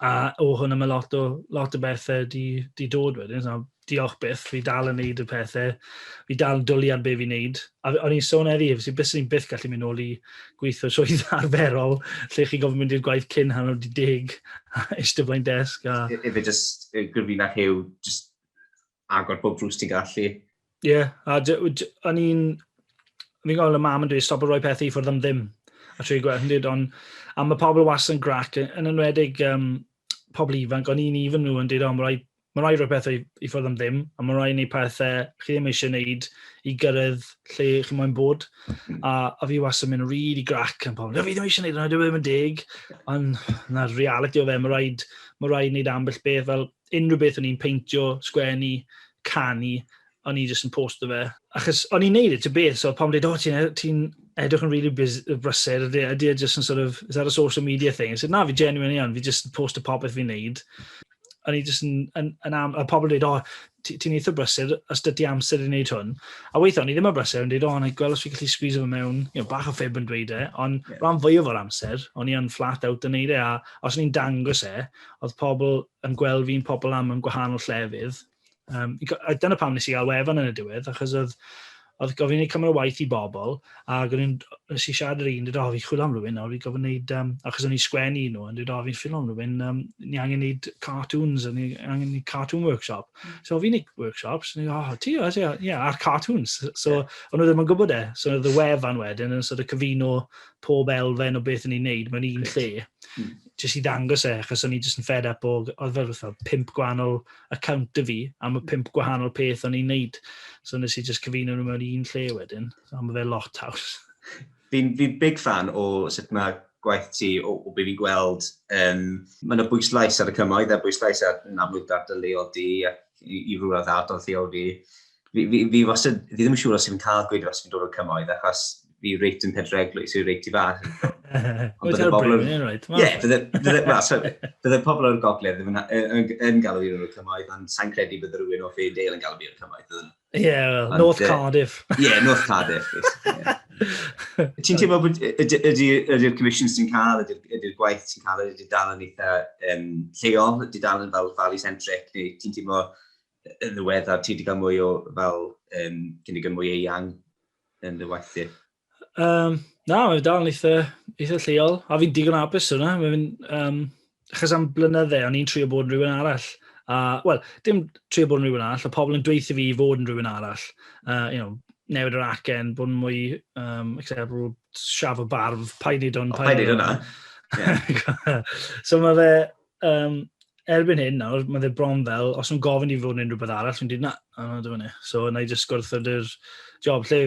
A o hwnna mae lot o bethau di dod wedyn. So, Diolch byth, fi dal yn neud y pethau, fi dal yn dwlu ar be fi'n neud. A o'n i'n sôn heddi, fi byth ni'n byth gallu mynd nôl i gweithio swydd arferol, lle chi gofyn mynd i'r gwaith cyn 10:30, a eistedd blaen desg. A Ife just Gyrfina Hugh, just agor bob drws ti'n gallu. Ie, yeah, a o'n i'n... Fi'n gweld y mam yn dweud, stop o roi pethau i ffwrdd am ddim. A trwy gweld yn dweud, ond... A mae pobl wastad yn grac, yn enwedig pobl ifanc, o'n i'n even nhw yn dweud, o, mae rhaid rhoi pethau i ffwrdd am ddim, a mae rhaid wneud pethau chi ddim eisiau wneud i gyrraedd lle chi moyn bod. A fi wastad yn mynd really grac yn pobl, "No, fi ddim eisiau wneud hwnna, dwi ddim yn deg." Ond na'r reality o fe, mae rhaid wneud ambell beth, fel unrhyw beth o'n i'n peintio, sgwennu, canu, o'n i jyst yn posto fe. Achos o'n i'n neud e to beth, so pan dweud, "O, ti edrych yn really busy, brysur, ydy e just yn sort of, is that a social media thing?" I said, "Na, fi genuine iawn, fi just yn posto popeth fi'n neud." O'n i just yn a pobl yn dweud, "O, ti'n eitha brysur, os dy ti amser i wneud hwn." A weithio, o'n i ddim yn brysur, yn dweud, "O, na i gweld os fi gallu squeeze fe mewn," bach o fib yn dweud e, ond rhan fwyaf o'r amser, o'n i yn flat out yn neud e, a os o'n i'n dangos e, oedd pobl yn gweld fi'n pobl am yn gwahanol llefydd. A dyna pam nes i gael wefan yn y diwedd, achos oedd gofyn i cymryd o waith i bobl, ac o'n i'n, nes i siarad yr un, dweud, "O, fi'n chwilio am rhywun nawr, fi gofyn wneud," achos o'n i'n sgwennu nhw, yn dweud, "O, fi'n chwilio am rhywun, ni angen wneud cartoons, ni angen wneud cartoon workshop." So fi'n wneud workshops, ni, "O, ti, o, ti, ie, ar cartoons." So, o'n nhw ddim yn gwybod e. So, oedd y wefan wedyn yn sort of cyfuno pob elfen o beth o'n i'n neud mewn un lle. Jyst i ddangos e, achos o'n i jyst yn fed up o, oedd fel pump gwahanol account y fi, am y pump gwahanol peth o'n i'n neud. So nes i jyst cyfuno nhw mewn un lle wedyn. So mae fe lot haws. Fi'n big fan o sut mae gwaith ti, o be fi'n gweld. Mae yna bwyslais ar y cymoedd a bwyslais ar yn amlwg ardal leol di ac i rhywle ardal lleol fi. Fi wastad, fi ddim yn siŵr os fi'n cael gweud os fi'n dod o'r cymoedd, achos fi reit yn Pedreglwys, fi reit i fas. Ond bydde bobl right? Ie, bydde pobl o'r gogledd ddim yn galw fi o'r cymoedd, ond sa'n credu bydde rhywun o Fedale yn galw fi o'r cymoedd. Bydden nhw. Ie, well, North Cardiff. Ie, North Cardiff. Ie. Ti'n teimlo bod ydy'r commissions ti'n cael, ydy'r gwaith ti'n cael, ydy dal yn eitha lleol, ydy dal yn fel valley-centric, neu ti'n teimlo yn ddiweddar ti wedi cael mwy o fel cynnig mwy eang yn dy waith ti? Na, mae'n dal yn eitha lleol, a fi'n digon hapus yna. Achos am blynydde, o'n i'n trio bod yn rhywun arall. A, wel, dim trio bod yn rhywun arall, a pobl yn dweithio fi i fod yn rhywun arall. Newid yr acen, bod yn mwy, example, siafo barf, paid neud hwn, O, paid neud hwnna. Ie. So mae fe, erbyn hyn nawr, mae fe bron fel, os nhw'n gofyn i fod yn unrhyw beth arall, fi'n dweud, "Na, na, dyma ni." So, na i just gwrthod yr job, lle,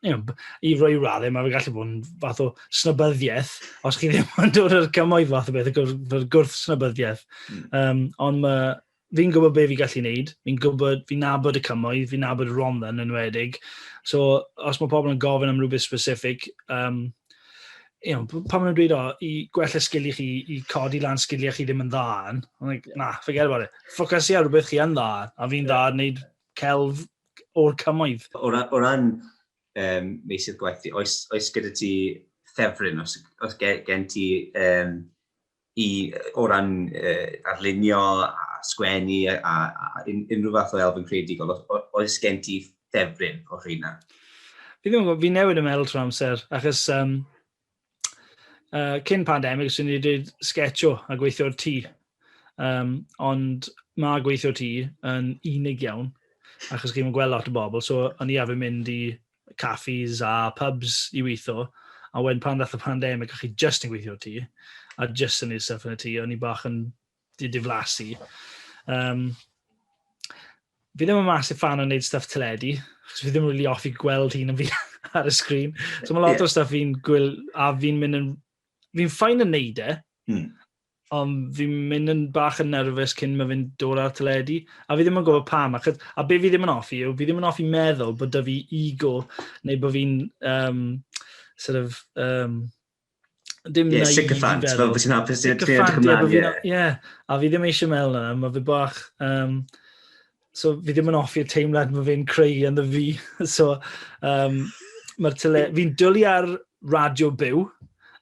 i roi raddau, mae fe gallu bod yn fath o snobyddiaeth, os chi ddim yn dod o'r cymoedd fath o beth, y gwrth snobyddiaeth. Ond fi'n gwybod be fi'n gallu neud, fi'n gwybod, fi'n nabod y cymoedd, fi'n nabod y Rhondda yn enwedig. So, os mae pobl yn gofyn am rhywbeth specific, pan maen nhw'n dweud, "O, i gwella sgiliau chi, i codi lan sgiliau chi ddim yn dda yn," I'm like, "Na, forget about it. Ffocysu ar rhywbeth chi yn dda, a fi'n dda yn neud celf o'r cymoedd." O ran meysydd gwaith ti, oes gyda ti ffefryn, oes gen ti o ran arlunio a sgwennu a unrhyw fath o elfen creadigol, oes gen ti ffefryn o rheina? Fi ddim yn gwybod, fi newid y meddwl trwy amser, achos cyn pandemig, swn i wedi dweud sketcho a gweithio o'r tŷ. Ond mae gweithio o'r tŷ yn unig iawn, achos chi'n gweld lot o bobl, so o'n i arfer mynd i caffis a pubs i weithio, a wedyn pan ddath y pandemig, a chi just yn gweithio o'r tŷ, a just yn neud stuff yn y tŷ, o'n i bach yn diflasu. Fi ddim yn massive fan o wneud stuff teledu, achos fi ddim yn really hoffi gweld hun yn fi ar y sgrin. So mae lot o stuff fi'n gwyl, a fi'n mynd yn... Fi'n fine yn neud e, ond fi'n mynd yn bach yn nervous cyn mae fi'n dod ar teledu. A fi ddim yn gwybod pam. Achos, a be fi ddim yn hoffi yw, fi ddim yn hoffi meddwl bod 'da fi ego, neu bod fi'n sort of, dim Ie, naïve i sycophant, fel feddwl. bod ti'n hapus i'n edrych Sycophant, ie, ymlaen, bod fi'n- ie. A fi ddim eisiau meddwl yna, mae fi bach... So fi ddim yn hoffi'r teimlad mae fi'n creu ynddo fi. So, fi'n dwlu ar radio byw.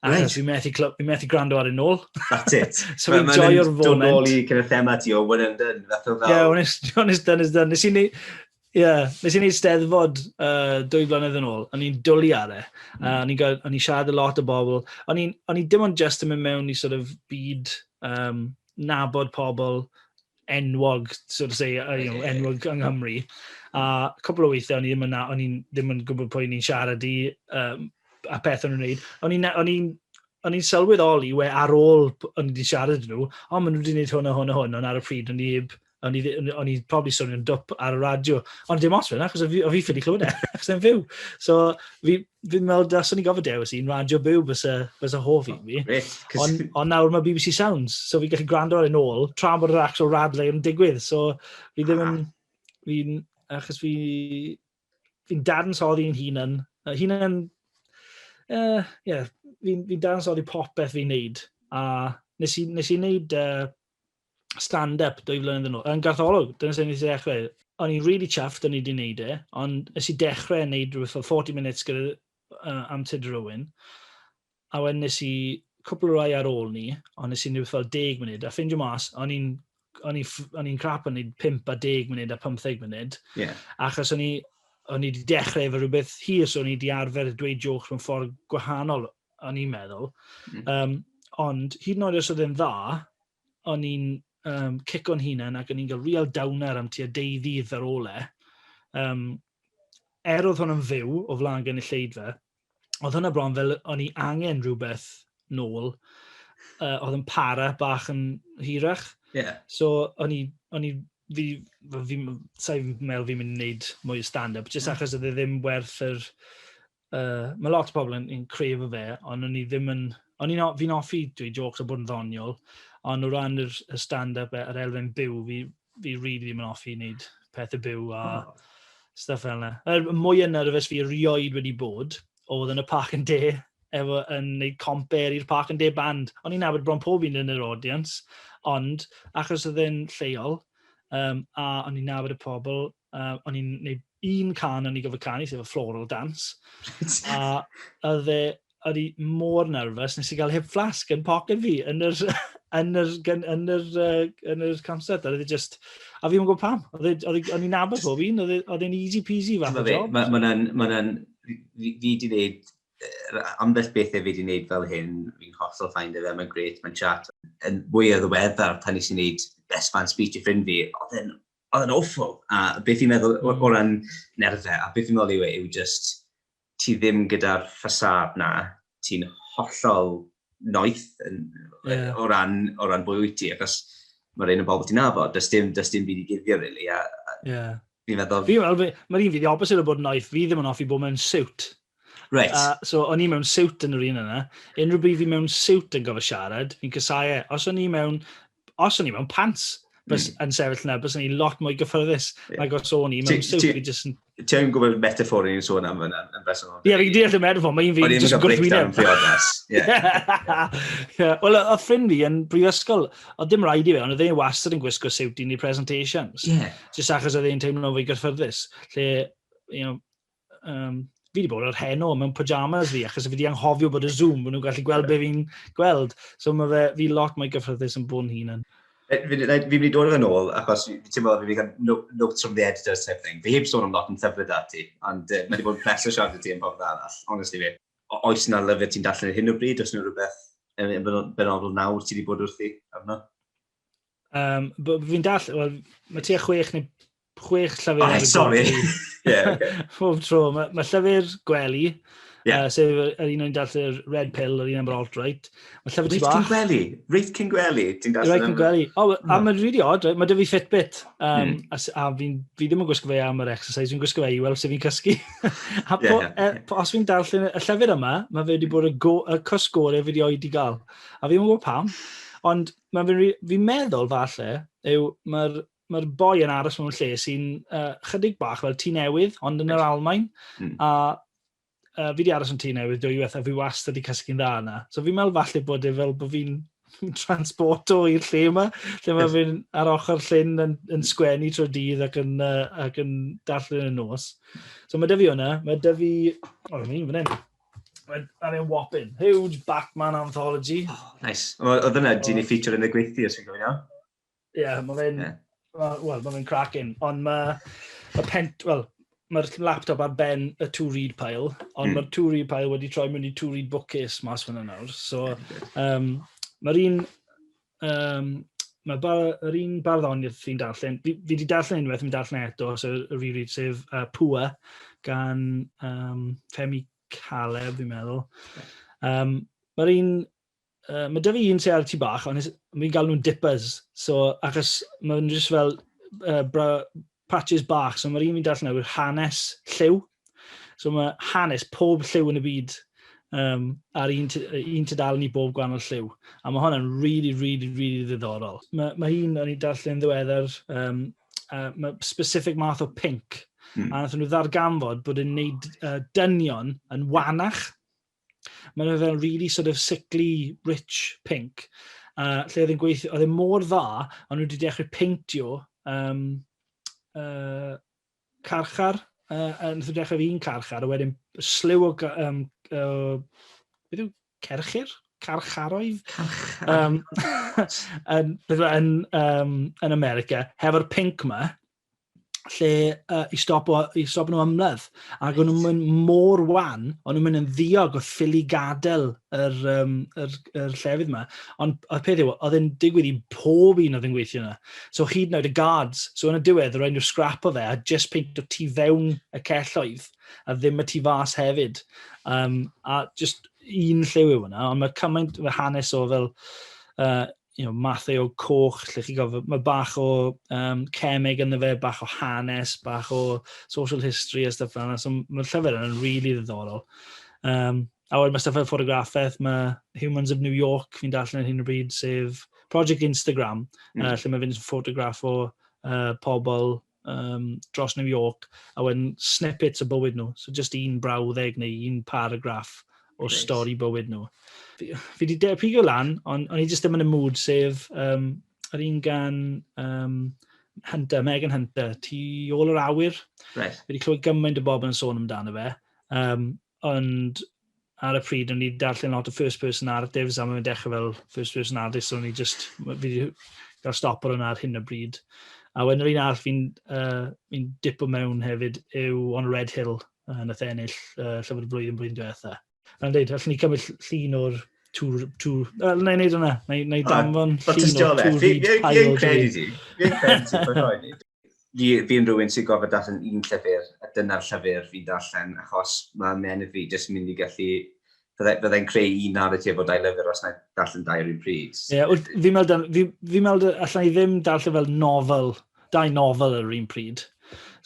Achos right. Fi methu gwrando ar un ôl. That's it. So fi'n joio'r foment. Dod nôl i kind of thema ti o one and done. Fath o fel. Yeah, one is done is done. Nes i neud steddfod 2 flynedd yn ôl. O'n i'n dwlu ar e. O'n i'n siarad a lot o bobl. O'n i dim ond just yn mynd mewn i sort of byd nabod pobl enwog, so to say, enwog yng Nghymru. A cwpl o weithiau o'n i ddim yn gwybod pwy ni'n siarad i a peth o'n nhw'n gwneud. O'n i'n sylweddoli we ar ôl o'n i wedi siarad nhw, o, maen nhw wedi gwneud hwn a hwn a hwn, ond ar y pryd o'n i probably swnio'n dwp ar y radio. Ond dim ots fyna, achos o fi ffili clywed e, achos e'n fyw. So, fi'n meddwl, das o'n i'n gofio dewis un radio byw bysa hoff i fi. Ond nawr mae BBC Sounds, so fi'n gallu gwrando ar e nôl, tra bod yr actual radle yn digwydd. So, fi ddim yn... Fi'n... Achos fi'n dadansoddi'n hunan. Hunan... Yeah, fi'n dadansoddi popeth fi'n neud. A nes i neud stand-up 2 flynedd yn ôl. Yn Gartholwg, dyna sut nes i ddechrau. O'n i'n really chuffed o'n i wedi neud e, ond nes i dechrau neud rhywbeth fel 40 minutes gyda am Tudur Owen. A wedyn nes i cwpl o rai ar ôl ni, ond nes i rhywbeth fel 10 munud, a ffindio mas, o'n i'n crap yn neud 5 a 10 munud a 15 munud, achos o'n i wedi dechrau efo rhywbeth hir, so o'n i wedi arfer dweud jokes mewn ffordd gwahanol, o'n i'n meddwl. Ond hyd yn oed os oedd e'n dda, o'n i'n cico'n hunan ac o'n i'n cael real downer am tua deuddydd ar ôl e. Er oedd hwn yn fyw o flaen gynulleidfa, oedd hwnna bron fel o'n i angen rhywbeth nôl, oedd yn para bach yn hirach. So o'n i, fi, sa'n meddwl fi'n mynd i wneud mwy o stand-up, jyst achos oedd e ddim werth yr... Mae lot o bobl yn crefo fe, ond o'n i ddim yn... O'n i'n fi'n hoffi dweud jokes a bod yn ddoniol, ond o ran y stand-up, yr elfen byw, fi really ddim yn hoffi wneud pethau byw a stuff fel yna. Y mwy yn nervous fi erioed wedi bod, oedd yn y Park and Day, efo yn gwneud compere i'r Park and Day band. O'n i'n nabod bron pob un yn yr audience, ond achos oedd e'n lleol, a o'n i'n nabod y pobl, o'n i'n gwneud un cân o'n i'n gofio canu, sef y Floral Dance, a oedd e, o'n i mor nervous, nes i gael hip flask yn pocket fi yn yr concert. A oedd e just, a fi'n gwybod pam. O'n i'n nabod pob un, oedd e'n easy peasy fath o job. Fi wedi gwneud, ambell bethau fi wedi gwneud fel hyn, fi'n hollol fine 'da fe, mae'n grêt, mae'n chat. Yn fwy o ddiweddar, pan nes i wneud best man speech i ffrind fi, oedd e'n awful. A beth fi'n meddwl o ran nerfau, a beth fi'n meddwl yw just, ti ddim gyda'r ffasad na, ti'n hollol noeth yn, o ran bwy wyt ti, achos mae'r un o bobl ti'n nabod, does dim byd i guddio, really. A fi'n meddwl. Fi'n meddwl, mae'r un fi, the opposite o bod yn noeth, fi ddim yn hoffi bod mewn suit. So, o'n i mewn suit yn yr un yna. Unrhyw bryd fi mewn suit yn gofio siarad, fi'n casau e. Os o'n i mewn pants bys, yn sefyll yna, bys o'n i lot mwy gyffyrddus nag os o'n i mewn suit. Fi just yn. Ti'n gwybod metaphor ni'n sôn am fyna yn bresennol? Ie, fi'n deall y metaphor, mae un fi just yn gwrthwyneb. Priodas. Yeah. Wel, oedd ffrind fi yn brifysgol, oedd dim rhaid i fe, ond oedd e'n wastad yn gwisgo suit i ni presentations. Just achos oedd e'n teimlo fwy gyffyrddus. Lle, fi wedi bod ar Heno mewn pyjamas fi, achos fi wedi anghofio bod y Zoom, bod nhw'n gallu gweld be fi'n gweld. So mae fe, fi lot mwy gyffyrddus yn bod yn hunan. Fi'n mynd i dod yn ôl, achos fi'n teimlo fi wedi cael notes from the editors type thing. Fi heb sôn am lot yn llyfrau da ti, ond mae wedi bod yn pleser siarad i ti am popeth arall, honestly fi. Oes yna lyfr ti'n darllen ar hyn o bryd? Oes yna rhywbeth yn benodol nawr ti wedi bod wrthi arno? Fi'n darllen, wel, mae tua chwech neu chwech llyfr ar y sorry. Yeah, okay. Pob tro. Mae llyfr gwely, sef yr un o'n darllen Red Pill, yr un am yr alt-right. Mae llyfr ti bach. Reit cyn gwely? Reit cyn gwely? Ti'n darllen? Reit cyn gwely. Oh, a mae'n really odd, right? Mae 'da fi Fitbit. A fi ddim yn gwisgo fe am yr exercise, fi'n gwisgo fe i weld sut fi'n cysgu. A os fi'n darllen y llyfr yma, mae fe wedi bod y cwsg gorau fi wedi oed i gael. A fi ddim yn gwybod pam. Ond fi'n meddwl falle yw mae'r boi yn aros mewn lle sy'n chydig bach fel Tŷ Newydd, ond yn yr Almain. A fi wedi aros yn Tŷ Newydd dwywaith a fi wastad wedi cysgu'n dda yna. So fi'n meddwl falle bod e fel bod fi'n transporto i'r lle yma, lle mae fi'n ar ochr llyn yn sgwennu trwy'r dydd ac yn darllen yn nos. So mae 'da fi hwnna, mae 'da fi. O, oh, fi'n fan hyn. Mae'n fe'n whopping. Huge Batman anthology. Oh, nice. Oedd yna, ti'n ei feature yn y gweithio, os fi'n gofyn iawn? Ie, yeah, mae fe'n... Yeah. Wel, mae fe'n cracking. Ond mae... Ma pent... Wel, mae'r laptop ar ben y to-read pile, ond mae'r to-read pile wedi troi mewn i to-read bookcase mas fyna nawr. So, mae'r un... mae yr un barddoniaeth fi'n darllen, fi wedi darllen unwaith, fi'n darllen eto, so y reread, sef Pua, gan Femi Caleb, fi'n meddwl. Mae'r un, mae 'da fi un sy'n ar y tŷ bach, ond fi'n gael nhw'n dippers, so achos mae'n just fel patches bach, so mae'r un fi'n darllen nawr yw'r hanes lliw. So mae hanes pob lliw yn y byd ar un tudalen i bob gwahanol lliw. A mae hwnna'n really, really, really ddiddorol. Mae un o'n i darllen ddiweddar, mae specific math o pink. A nath nhw ddarganfod bod yn neud dynion yn wanach. Mae'n fel really sort of sickly, rich pink. Lle oedd e'n gweithio, oedd e mor dda, ond nhw wedi dechrau peintio carchar. Nath nhw dechrau un carchar, a wedyn sliw o, beth yw, cerchir? Carcharoedd? Beth yw, yn America, hefo'r pink ma, lle i stopo nhw ymladd. Ac o'n nhw'n mynd mor wan, o'n nhw'n mynd yn ddiog o ffili gadael yr llefydd yma. Ond y peth yw, oedd e'n digwydd i pob un oedd yn gweithio yna. So hyd yn oed y guards, so yn y diwedd, roedd nhw scrap o fe a just peintio tu fewn y celloedd, a ddim y tu fas hefyd. A just un lliw yw hwnna, ond mae cymaint o hanes o fel mathau o coch, lle chi gofio, mae bach o cemeg ynddo fe, bach o hanes, bach o social history a stuff fel yna. So mae'r llyfr yna'n really ddiddorol. A wedyn mae stuff fel ffotograffaeth, mae Humans of New York fi'n darllen ar hyn o bryd, sef Project Instagram, lle mae fe'n ffotograff o pobl dros New York, a wedyn snippets o bywyd nhw. So just un brawddeg neu un paragraff o stori bywyd nhw. Fi wedi pigo lan, ond o'n i jyst ddim yn y mood, sef yr un gan Hunter, Megan Hunter, Tu ôl yr awyr. Fi wedi clywed gymaint o bobl yn sôn amdano fe, ond ar y pryd o'n i darllen lot o first person narratives, a mae'n dechrau fel first person narratives, so o'n i just, fi wedi cael stop ar hwnna ar hyn o bryd. A wedyn yr un arall fi'n dipo mewn hefyd yw On Red Hill, nath ennill llyfr y blwyddyn blwyddyn diwetha. A'n dweud, allwn ni cymryd llun o'r tour, na i wneud hwnna, na i danfon llun o'r to read pile. Fi'n credu ti, fi'n credu ti, fi'n rhywun sy'n gofod darllen un llyfr, a dyna'r llyfr fi'n darllen, achos mae menydd fi jyst mynd i gallu, byddai'n creu un narrative o dau lyfr os na darllen dau ar un pryd. Ie, yeah, fi'n meddwl allai i ddim darllen fel nofel, dau nofel ar yr un pryd.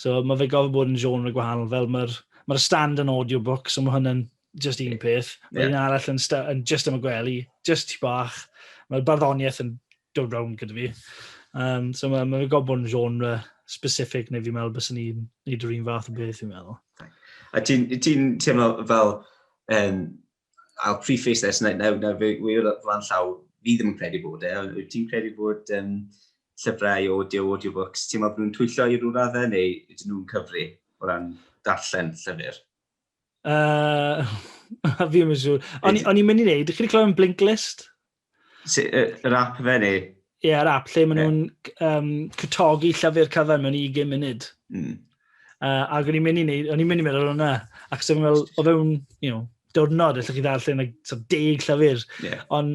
So mae fe gofod bod yn genre gwahanol, fel mae'r Stand yn audiobook, so mae hwnna'n just un peth. Mae un arall yn just am y gwely, just ti bach. Mae'r barddoniaeth yn dod rownd gyda fi. So mae fe gofod bod yn genre specific, neu fi'n meddwl bys ni'n neud yr un fath o beth, fi'n meddwl. A ti'n ti teimlo fel, I'll preface this now, fi flaen llaw, fi ddim yn credu bod e, ond wyt ti'n credu bod llyfrau, audio, audiobooks, ti'n meddwl bod nhw'n twyllo i ryw raddau, neu ydyn nhw'n cyfri o ran darllen llyfr? Fi ddim yn siŵr. O'n i'n mynd i wneud, chi wedi clywed am Blinklist? Yr app fe neu? Ie, yeah, yr app, lle maen nhw'n cwtogi llyfr cyfan mewn 20 munud. Ac o'n i'n mynd i wneud, o'n i'n mynd i meddwl hwnna. Ac so fi'n meddwl, o fewn, diwrnod, allwch chi ddarllen like, so, 10 llyfr. Ond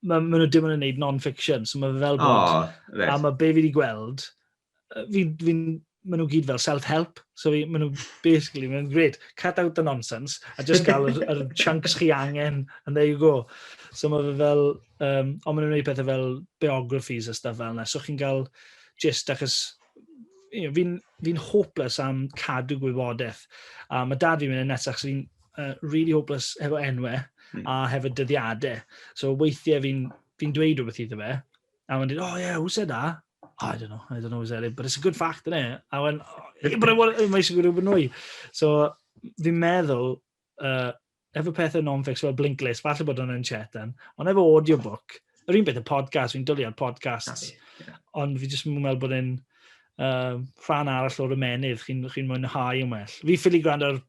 ma nhw dim ond yn gwneud non-fiction, so mae fe fel bod... Oh, right. A mae be fi wedi gweld, maen nhw gyd fel self-help. So maen nhw basically, maen nhw'n great, cut out the nonsense, a just gael yr chunks chi angen, and there you go. So mae fe fel, ond maen nhw'n gwneud pethau fel biographies a stuff fel yna. So chi'n cael gist achos fi'n hopeless am cadw gwybodaeth. A mae dad fi'n mynd yn nesach, so fi'n really hopeless hefo enwau a hefo dyddiadau. So weithiau fi dweud rhywbeth iddo fe, a mae'n dweud, "Oh yeah, who said that? Oh, I don't know who said it, but it's a good fact, isn't it?" A when, "Oh, yeah, but I want, mae eisiau gwybod rhywbeth mwy." So fi'n meddwl, efo pethau non-fiction fel Blinklist, falle bod hwnna'n chetan, ond efo audiobook, yr un beth y podcast, fi'n dwlu ar podcasts, ond fi jyst yn meddwl bod e'n rhan arall o'r ymenydd, chi'n mwynhau yn well. Fi ffili gwrando ar,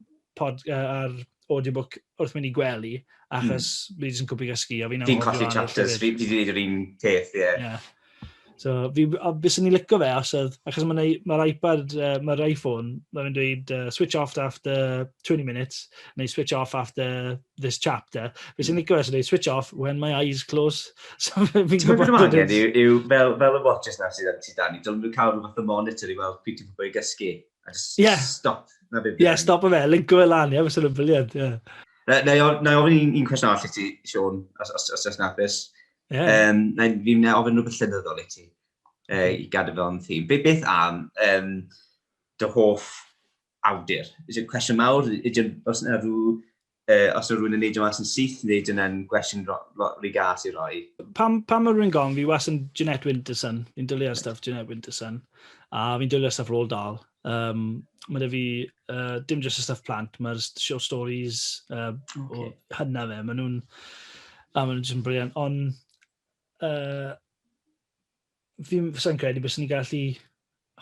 ar audiobook wrth mynd i gwely, achos fi jyst yn cwplu gysgu, a fi'n Fi'n colli chapters, fi wedi gwneud yr un peth, ie. Yeah. So, fi, a byswn i'n licio fe os oedd, achos mae'r ma iPad, mae'r iPhone, mae'n dweud switch off after 20 minutes, neu switch off after this chapter. Byswn i'n licio fe, so dweud switch off when my eyes close. So, fi'n Ti'n gwybod beth angen yw, fel y watches na sydd dan ni, dylen nhw cael rhywbeth o monitor i weld pryd ti'n gwybod i gysgu. A just stop. Na beth. Yeah, stop o fe, linko fe lan, ie, fysa'n brilliant, ie. Na i ofyn un cwestiwn arall i ti, Siôn, os ti'n hapus. Yeah. Na, fi'n ofyn rhywbeth llenyddol i ti, i gadw fel yn theme. Beth am dy hoff awdur? Is it cwestiwn mawr? Ydy, os yna rhyw, os yna rhywun yn neud o mas yn syth, neu dyna'n gwestiwn rhy gas i roi? Pam mae rhywun gong, fi was yn Jeanette Winterson. Fi'n dwlu ar stuff Jeanette Winterson. A fi'n dwlu ar stuff Roald Dahl. Mae 'da fi, dim just y stuff plant, mae'r short stories o hynna fe. Maen nhw'n just yn brilliant. Ond fi'n sa'n credu bys ni gallu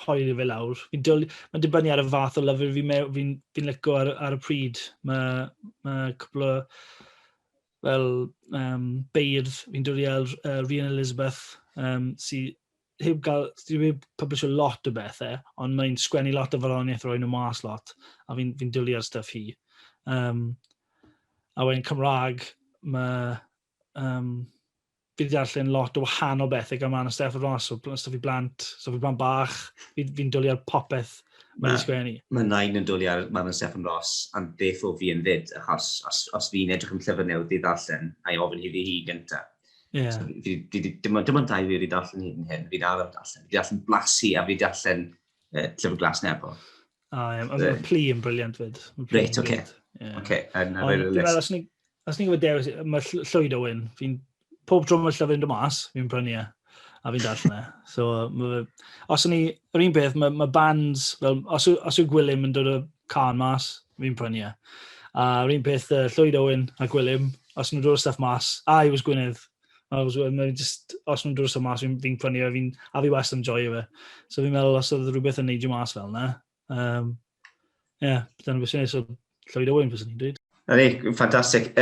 hoeli fe lawr. Mae'n dibynnu ar y fath o lyfr fi licio ar y pryd. Mae cwpl o fel beirdd, fi'n dwlu ar Rhian Elizabeth, sy heb gael, sy heb publisho lot o bethau, ond mae'n sgwennu lot o farddoniaeth, roi nhw mas lot, a fi dwlu ar stuff hi. A wedyn Cymraeg, mae fi wedi darllen lot o wahanol bethau gan Manon Steffan Ros, so stwff i blant bach, fi dwlu ar popeth mae wedi sgwennu. Mae nain yn dwlu ar Manon Steffan Ros, am beth o fi yn fyd, achos os fi'n edrych am llyfr newydd i ddarllen, a i ofyn iddi hi gyntaf. So, dim ond dau fi wedi darllen hyd yn hyn, fi'n araf darllen. Fi wedi darllen Blasu a fi wedi darllen Llyfr Glas Nebo. A, ie, mae Plu yn brilliant fyd. Mae Plu yn brilliant. Ie. Oce, yn ar y list. Os ni'n gwybod dewis, mae Llwyd Owen, pob tro mae llyfr yn dod mas, fi'n prynu e, a fi'n darllen e. So, os ni, yr un peth, mae bands, fel, os yw Gwilym yn dod o cân mas, fi'n prynu e. A yr un peth, Llwyd Owen a Gwilym, os nhw'n dod o stuff mas, a Yws Gwynedd, mae just, os nhw'n dod o stuff mas, fi prynu e, a fi wastad yn joio fe. So fi'n meddwl, os oedd rhywbeth yn neidio mas fel yna, yeah, dyna beth sy'n neud, so Llwyd Owen, bys ni'n dweud. Na ni, ffantastig.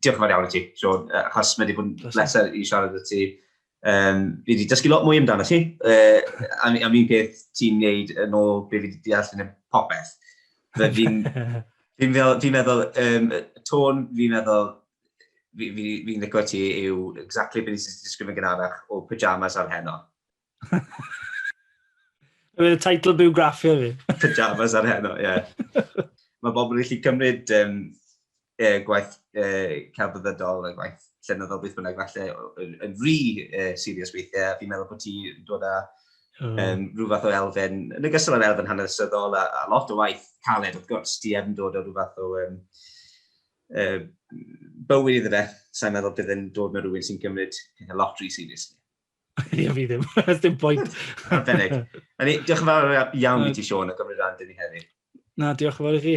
Diolch yn fawr iawn i ti, Siôn, achos mae wedi bod yn bleser i siarad â ti. Fi wedi dysgu lot mwy amdano ti, am un peth ti'n neud yn ôl be fi wedi deall yn y popeth. Fi'n meddwl, y tôn fi'n meddwl, fi'n licio ti yw exactly beth nes i disgrifio'n gynharach o pyjamas ar heno. Bydd y teitl bywgraffiau fi. Pyjamas ar heno, ie. Yeah. Mae bobl yn gallu cymryd gwaith celfyddydol a gwaith llenyddol beth bynnag falle yn rhy serious weithiau. Fi'n meddwl bod ti'n dod â rhyw fath o elfen, yn ogystal â'r elfen hanesyddol a lot o waith caled wrth gwrs, ti yn dod o rhyw fath o bywyd iddo fe. Sa'n meddwl bydd yn dod mewn rhywun sy'n cymryd pethau lot rhy seriously. Ie, fi ddim. Dim point. Arbennig. Na ni, diolch yn fawr iawn i ti, Siôn, a gymryd rhan dyn ni heddi. Na, diolch yn fawr i chi.